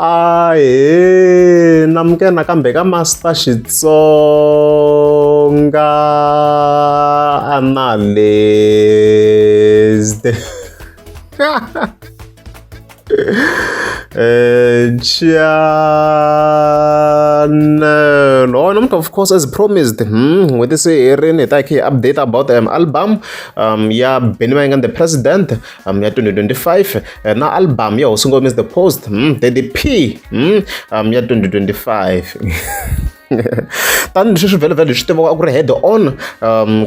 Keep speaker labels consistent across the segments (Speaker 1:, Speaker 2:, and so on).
Speaker 1: Ahee namukela nakambe ka Master Xitsonga Analyst channel. Oh, namuntlha of course as promised n'hweti se herini hi ta hi kha hi update about album ya Benny Mayengani the President ya 2025 na album ya Hosi Ngome is the Post Daddy P ya 2025. Tanihi sweswi vhele vhele hi swi tiva a ku ri head on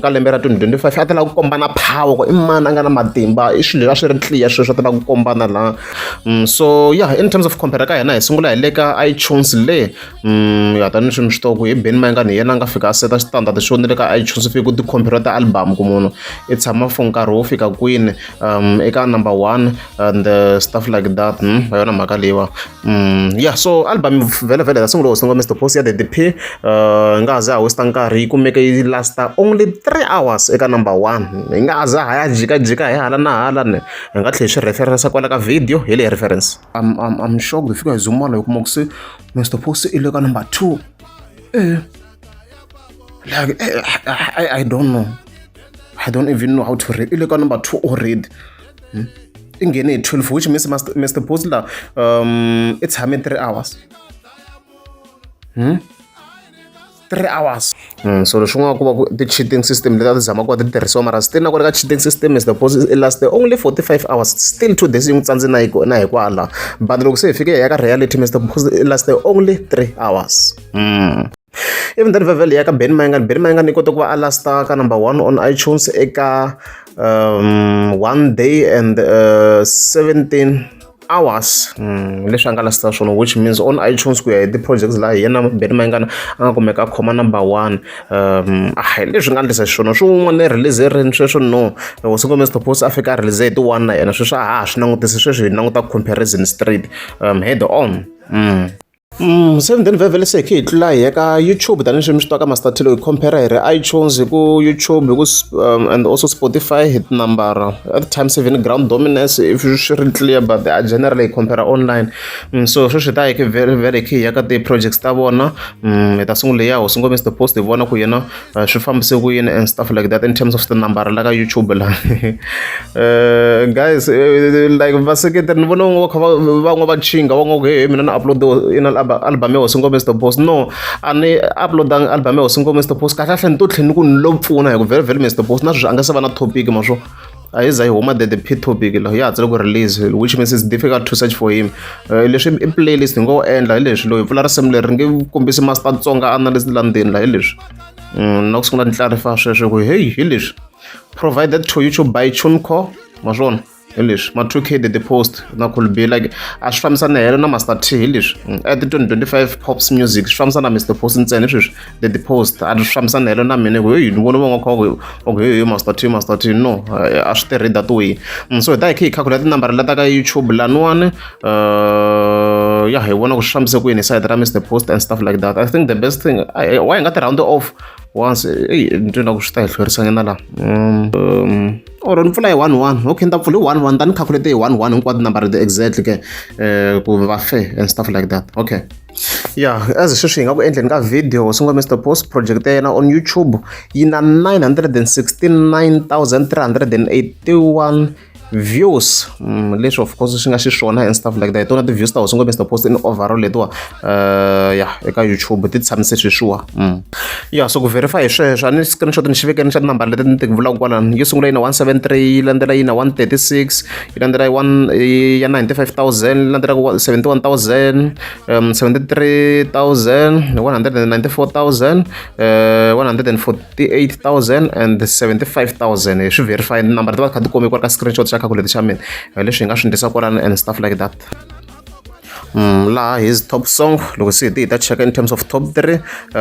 Speaker 1: ka lembe ra 2025, a ta lava ku kombana power ku i mani a nga na matimba. I swilo leswi a swi ri clear sweswo, a ta lava ku kombana laha. So yeah, in terms of compare ka hina, hi sungula hi le ka iTunes le. Ya, tanihi swi mi swi tiva ku hi Benny Mayengani hi yena a nga fika a seta xitandati xo ni le ka iTunes, fike ku ti-compare ti-album ku munhu i tshama for nkarhi wo fika kwini eka number one and stuff like that. Hi yona mhaka leyiwa. Yeah, so album vhele vhele ta sungula Hosi Mr Post ya Daddy P, nga ha ze ha waste nkarhi, yi kumeke yi lasta only 3 hours eka number one. Hi nga ha ze ha ya jikajika hi hala na hala ni hi nga tlhela hi swi referensa kwala ka video hi leyi reference. I'm shocked, hi fika hi zuma la hi kuma ku se Mr Post i le ka number two. Like I don't know. I don't even know how to read. I le ka number two already. I nghene hi 12, which means Mr Post la i tshame 3 hours. 3 hours. So leswin'wana ku va ku ti-cheating system leti a ti zama ku va ti tirhisiwa, mara still na ku ri ka cheating system, Mr Post i last only 45 hours, still 2 days yi n'wi tsandze na na hikwala. But loko se hi fike hi ya ka reality, Mr Post i last only 3 hours. Even then vhele ya ka Benny Mayengani, Benny Mayengani yi kote ku va a lasta ka number one on iTunes eka one day and 17 hours, leswi a nga lasta swona, which means on iTunes ku ya hi ti-projects laha hi yena Benny Mayengani a nga kumeka a khoma number one. A hi leswi nga endlisa xiswona swin'wana i release rini sweswo? No, Hosi Ngome Mr Post a fika a release hi ti-1 na yena. Sweswi a ha ha swi langutisi, sweswi hi languta comparison straight head on. Se then vhele se hi khe hi tlula hi ya ka YouTube, tanihileswi mi swi tiva ka Master T, hi compare hi ri iTunes hi ku YouTube hi ku and also Spotify hi tinambara at times, even ground dominance if swi ri clear, but generally hi compare online. So sweswi hi ta hi khe vhele vhele hi khe hi ya ka ti-projects ta vona. Hi ta sungula ya Hosi Ngome Mr Post, hi vona ku yena swi fambise ku yini and stuff like that in terms of tinambara la ka YouTube la. Guys, like vaseketeri ni vona van'we va kha va van'we va chinga, van'we ku he mina ni upload ina album ya Hosi Ngome Mr Post. No, a ni uploadanga album ya Hosi Ngome Mr Post. Kahle kahle ni to tlhela ni ku ni lo pfuna hi ku vhele vhele Mr Post na sweswi a nga se va na topic ma swo a yi za yi huma the P topic la ya ha tsale ku release, which means it's difficult to search for him. Leswi i playlist hi ngo endla hi leswi loyi pfula risimu leri ri nge kombisi Master Tsonga Analyst la ndzeni la hi leswi. Na ku sungula ni clarify sweswo ku hey, hi leswi provided to YouTube by TuneCore ma swona hi leswi ma 2K the Post na could be like a swi fambisana helo na Master T hi leswi at 2025 pops music swi fambisana na Mr Post ntsena. Hi sweswi the Post a swi fambisana helo na mina ku hey, ni vona van'wa kha ku okay, hey, Master T, Master T. No, a swi tirhi that way. So hi ta hi kha hi calculate tinambara leta ka YouTube laniwani. Ya, hi vona ku swi fambise ku yini hi side ra Mr Post and stuff like that. I think the best thing, why hi nga ti round off once? Eyi, ni twi na ku swi ta hi hlwerisanyana laha. Or ni pfula hi one one. Okay, ni ta pfula hi one one, ta ni calculate hi one one hinkwato tinambara leti exactly ke ku va fair and stuff like that. Okay, yeah, as sweswi hi nga ku endleni ka video, Hosi Ngome Mr Post project ya yena on YouTube yi na 969,381 views. Leswi of course swi nga xiswona and stuff like that. Hi tona ti-views ta Hosi Ngome Mr Post in overall letiwa, ya eka YouTube ti tshamise sweswiwa. Yeah, so ku verify hi sweswo, a ni screenshot ni xi vekeni xa tinambara leti ni ti vulaka kwalano. Yo sungula yi na 173, yi landzela yi na 136, yi landzela one ya 95,000, yi landzela 71,000, 73,000, 194,000, 148,000 and 75,000. Hi swi verify tinambara ti va kha ti komiwa ka screenshot xa calculator xa mina, leswi hi nga swi endlisa kwalano and stuff like that. Laha his top song, loko se hi ta cheka in terms of top 3,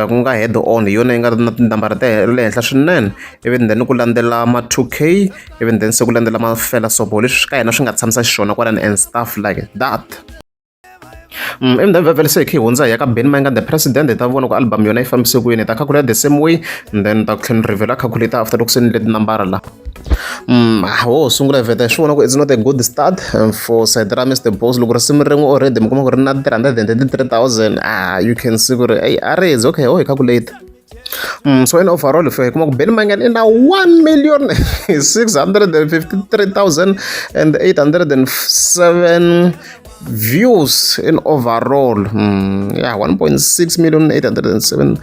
Speaker 1: ku nga Head On, hi yona yi nga na tinambara ta le henhla swinene, even then ku landzela ma 2K, even then se ku landzela ma Fela Sobo, leswi ka hina swi nga tshamisa xiswona kwalano and stuff like that. Even then vhele se hi kha hi hundza hi ya ka Benny Mayengani the President, hi ta vona ku album yona yi fambise ku yini. Hi ta calculate the same way and then ta ku tlhela ni reveal calculator after loko se ni le tinambara la. Ho sungula hi vheta hi swi vona ku it's not a good start for side ra Mr Boss. Loko risimu rin'we already mi kuma ku ri na 333,000, ah, you can see ku ri ey a ri okay, ho hi calculate. So in overall, if hi kuma ku Benny Mayengani i na 1,653,807 views in overall. Yeah, 1.6 million 807,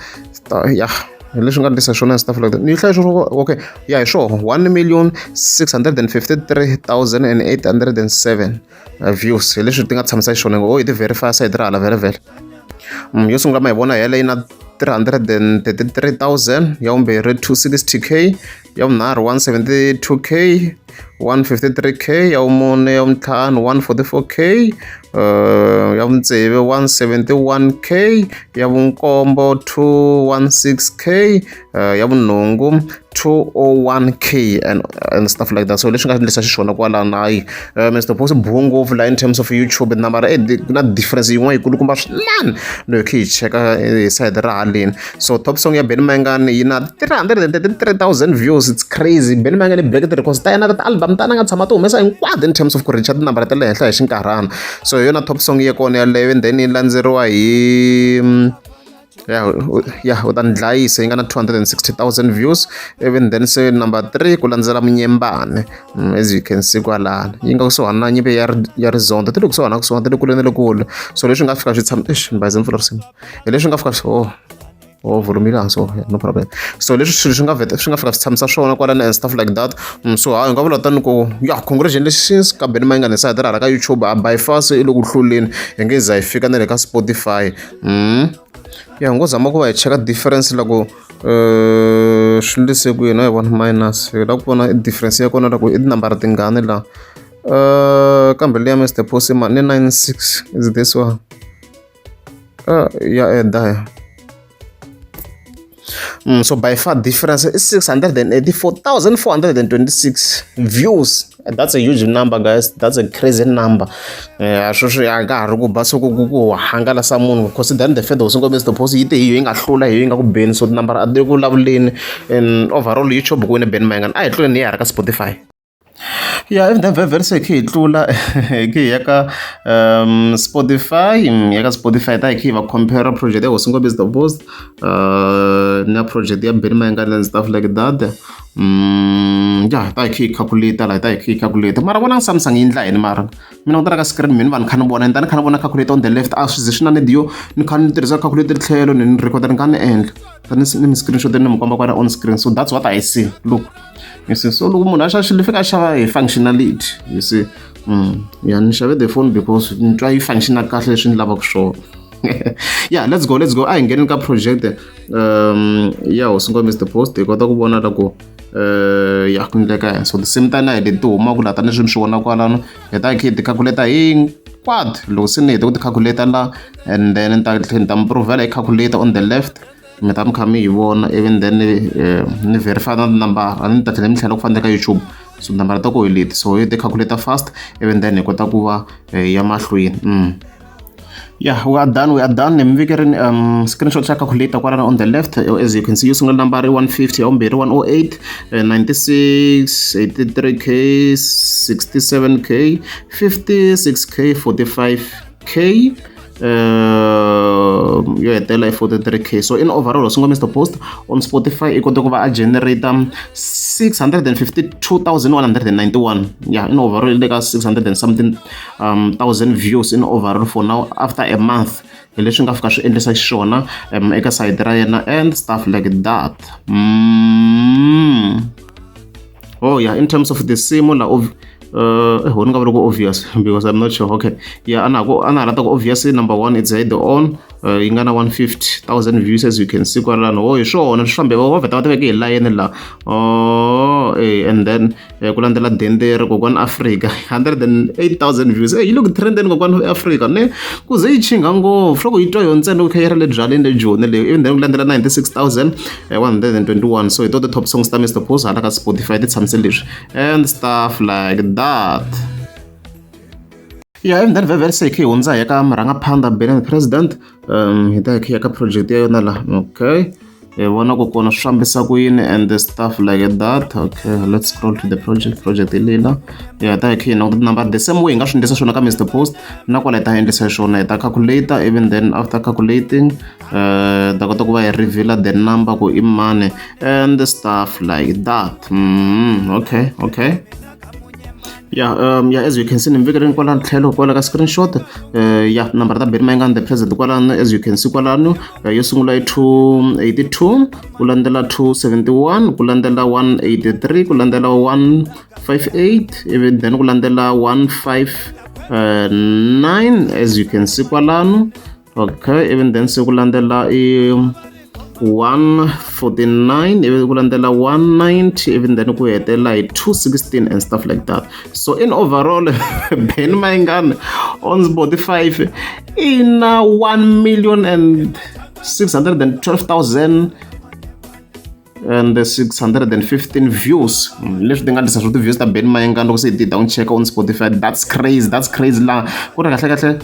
Speaker 1: yeah, hi leswi nga ndlisa swona and stuff like that. Ni hlaya swona, okay, yeah, hi swona 1,653,807 views hi leswi ti nga tshamisa xiswona. Oh, hi ti verify side ra hala vhele vhele. Yo sungula ma hi vona yeleyo yi na 333,000, ya vumbirhi 260K, ya vunharhu 172K, 153K, ya vumune, ya vuntlhanu 144K, ya vutsevu 171K, ya vunkombo 216K, ya vunhungu 201K and stuff like that. So leswi nga endlisa xiswona kwalano, hayi, Mr Post buwe ngopfu la in terms of YouTube number. Ku na difference yin'wana yikulukumba swinene loko hi cheka hi side ra haleni. So top song ya Benny Mayengani yi na 333,000 views. It's crazy. Benny Mayengani break the records ta yena ta ti-album ta yena nga tshama ti humesa hinkwato in terms of ku reacha tinambara ta le henhla hi xinkarhana. So hi yona top song ya kona yaleyo, and then yi landzeriwa hi ya u ta ni dlayisa yi nga na 260,000 views. Even then se number 3 ku landzela Munyembane. As you can see kwalano yi nga kusuhana na nyimpi ya Rizondo, ti le kusuhana kusuhana, ti le kule na le kule. So leswi nga fika swi tshama, eish, ni bayize mpfula risimu hi leswi nga fika swi, oh, volume yi le hansi, oh, yeah, no problem. So leswi swilo swi nga vheta swi nga fika swi tshamisa swona kwalano and stuff like that. So hayi, hi nga vula tani ku ya congratulations ka Benny Mayengani side ra hala ka YouTube. A by far se i le ku hluleni, hi nge za hi fika na le ka Spotify. Ya hi ngo zama ku va hi cheka difference loko swi ndlise ku yini. Hi vona minus, hi lava ku vona difference ya kona loko i tinambara tingani laha. Kambe leya Mr Post ma ni 96 is this one, ya eda ya. So by far difference is 684,426 views. That's a huge number, guys. That's a crazy number. Sweswi a ka ha ri ku ba so ku hangalasa munhu, considering the fact that Hosi Mr Post yi te hi yo yi nga hlula, hi yo yi nga ku beni. So tinambara a ti ku vulavuleni. And overall YouTube ku wine Benny Mayengani. A hi tluleni hi ya ka Spotify. Ya, even then vhele se hi khe hi tlula hi khe hi ya ka Spotify. Ya ka Spotify ta hi khe hi va compare project ya Hosi Ngopfu the Post na project ya Benny Mayengani and stuff like that. Ya, ta hi khe hi calculate la, ta hi khe hi calculate. Mara vona Samsung yi ndla yini? Mara mina ku ta ka screen mina va ni kha ni vona, ni ta ni kha ni vona calculator on the left, a swi ze swi na need yo ni kha ni tirhisa calculator tlhelo ni record, ni kha ni endla ta ni mi screenshot ni mi komba kwala on screen. So that's what I see. Look, you see, so loko munhu a xava xilo fika a xava hi functionality, you see. Ya, ni xave the phone because ni twa yi functiona kahle leswi ni lavaka swona. Yeah, let's go, let's go. A hi ngheneni ka project ya Hosi Ngopfu Mr Post, hi kota ku vona loko ya ku ndleka yini. So the same time na hi leti humaka laha, tanihi mi swi vona kwalano, hi ta hi kha hi ti calculate hinkwato. Loko se ni hete ku ti calculate la, and then ni ta tlhela ni ta mi provela hi calculator on the left, mi ta mi kha mi yi vona. Even then ni verify na tinambara, ni ta tlhela mi tlhela ku fana ka YouTube. So tinambara ta koho hi leti, so hi ti calculate fast, even then hi kota ku va ya mahlweni. Yeah, we are done, we are done. Ni mi vekerini screenshot xa calculator kwalano on the left. As you can see, yo sungula nambara i 150, ya vumbirhi 108, 96, 83K, 67K, 56K, 45K, yo hetelela i 43K. So in overall, Hosi Mr Post on Spotify i kote ku va a generate 652,191. Yeah, in overall le ka 600 and something thousand views in overall for now after a month, hi leswi nga fika swi endlisa xiswona eka side ra yena and stuff like that. Oh yeah, in terms of the same la, ni nga vula ku obvious because I'm not sure. Okay, yeah, ana ku ana hala ta ku obvious number one, it's Head On, yi nga na 150,000 views, as you can see kwalano. Oh, hi swona swi fambe va vheta va ti veke hi layeni la. Oh, and then ku landzela Dendere, Kokwani Africa, 108,000 views. Yi le ku trendeni Kokwani Africa ne ku ze yi chinga ngopfu loko yi twa yo ntsena ku kha yi ri le byaleni le Joni leyo. Even then ku landzela 96,121. So hi to ti top songs ta Mr Post hala ka Spotify ti tshamise leswi and stuff like that. Yeah, and then vhele se hi kha hi hundza hi ya ka murhangaphandha Benny the President. Hi ta hi kha hi ya ka project ya yona la. Okay. Hi vona ku kona swi fambisa ku yini and the stuff like that. Okay, let's scroll to the project. Project hi leyi la. Ya ta hi kha hi languta tinambara the same way hi nga swi endlisa swona ka Mr Post, na kwala hi ta endlisa swona, hi ta calculate, even then after calculating ta kota ku va hi reveal the number ku i mani and the stuff like that. Okay, okay. Yeah, yeah, as you can see, ni mi vekeleni kwalano tlhelo kwala ka screenshot. Yeah, nambara ta Benny Mayengani the president kwalano, as you can see kwalano. Yo sungula i 282, ku landzela 271, ku landzela 183, ku landzela 158, even then ku landzela 159, as you can see kwalano. Okay, even then se ku landzela i 149, ivi ku landzela 190, even then ku hetelela hi 216 and stuff like that. So in overall, Benny Mayengani on Spotify i na 1 million and 612,000 and 615 views. Leswi ti nga ndlisa swo ti-views ta Benny Mayengani loko se hi ti down check on Spotify. That's crazy, that's crazy. Laha ku ri kahle kahle,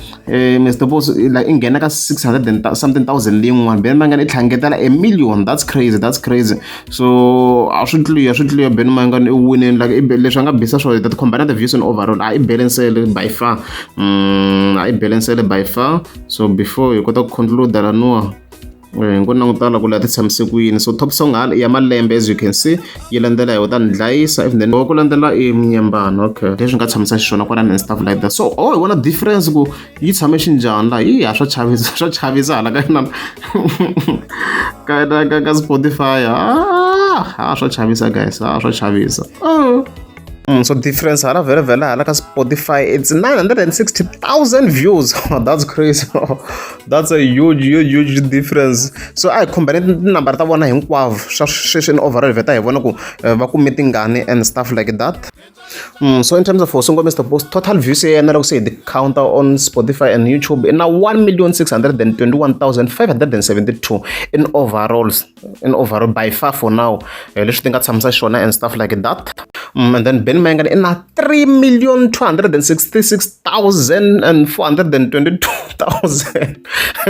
Speaker 1: Mr Post like i nghena ka 600 and something thousand leyin'wana, Benny Mayengani i tlhangetela a million. That's crazy, that's crazy. So a swi clear, swi clear Benny Mayengani i winini. Like leswi a nga bisa swona, ta combine the views and overall a i balancele by far. A i balancele by far. So before hi kota ku conclude laniwa, hi ngo langutala ku laha ti tshamise ku yini. So top song hala ya malembe, as you can see, yi landzela hi ta ni dlayisa, if then ku landzela i Mnyambana. Okay, leswi nga tshamisa xiswona kwalani and stuff like that. So oh, hi vona difference ku yi tshame xinjhani laha. Yi ha swa chavisa, swa chavisa hala ka yina ka Spotify. Ah, swa chavisa guys, ah, swa chavisa. Oh. So difference hala vhele vhele hala ka Spotify, it's 960,000 views. That's crazy. That's a huge, huge, huge difference. So a hi combine tinambara ta vona hinkwavo swa sweswi in overall, vheta hi vona ku va kume tingani and stuff like that. So in terms of Hosi Ngome Mr Post, total views ya yena loko se hi ti counter on Spotify and YouTube i na 1,621,572 in overalls, in overall by far for now, leswi ti nga tshamisa xona and stuff like that. And then Benny Mayengani i na 3,266,422,000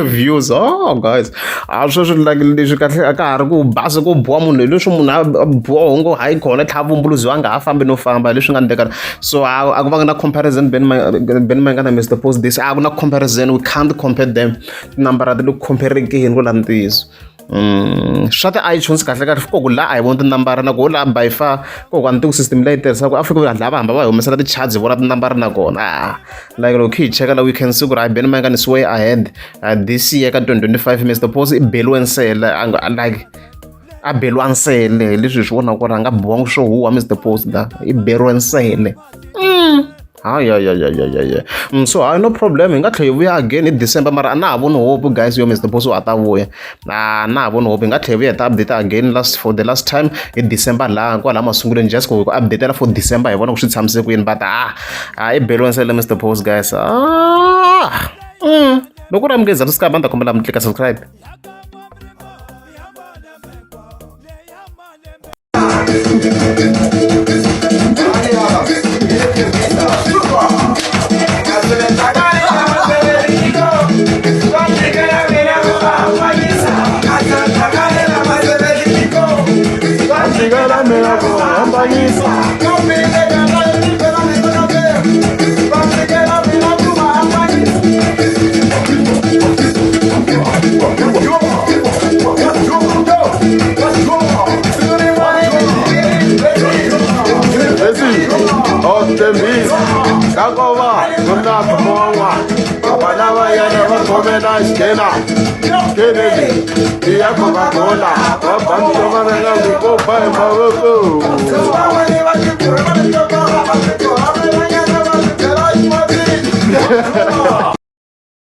Speaker 1: views. Oh guys, a sweswi like leswi kahle a ka ha ri ku basa ku biwa munhu hi leswi munhu a biwa hongo hayi kona tlha vumbuluziwa nga ha fambi no famba leswi nga ndleka. So a ku vanga na comparison Benny Mayengani na Mr Post this, a ku na comparison, we can't compare them. Tinambara ti le ku comparekeni ku la ntiyiso. Swa ti-iTunes kahle kahle ko ku laha a hi voni tinambara na koho laha by far ko ku a ni tivi system leyi tirhisaka Afrika laha va hamba va hi humesela ti-charts hi vona tinambara na kona. Ah, like loko hi cheka la, we can see ku ri hayi, Benny Mayengani is way ahead this year ka 2025. Mr Post i beliwe nsele, like a beliwa nsele leswi hi swi vonaka ku ri a nga biwangi swo huwa. Mr Post da i beriwe nsele. Hayi, hayi, hayi, hayi, hayi. So hayi, no problem, hi nga tlhela hi vuya again hi December, mara a na ha voni hope guys yo Mr Post a ta vuya, a na ha voni hope. Hi nga tlhela hi vuya hi ta update again last for the last time hi December laha kwalaha masungulweni, just ku updatela for December hi vona ku swi tshamise ku yini. But ah, a i beriwe nsele Mr Post guys. Ah, loko ri amukeza subscribe, a ni ta kombela mi tlika subscribe.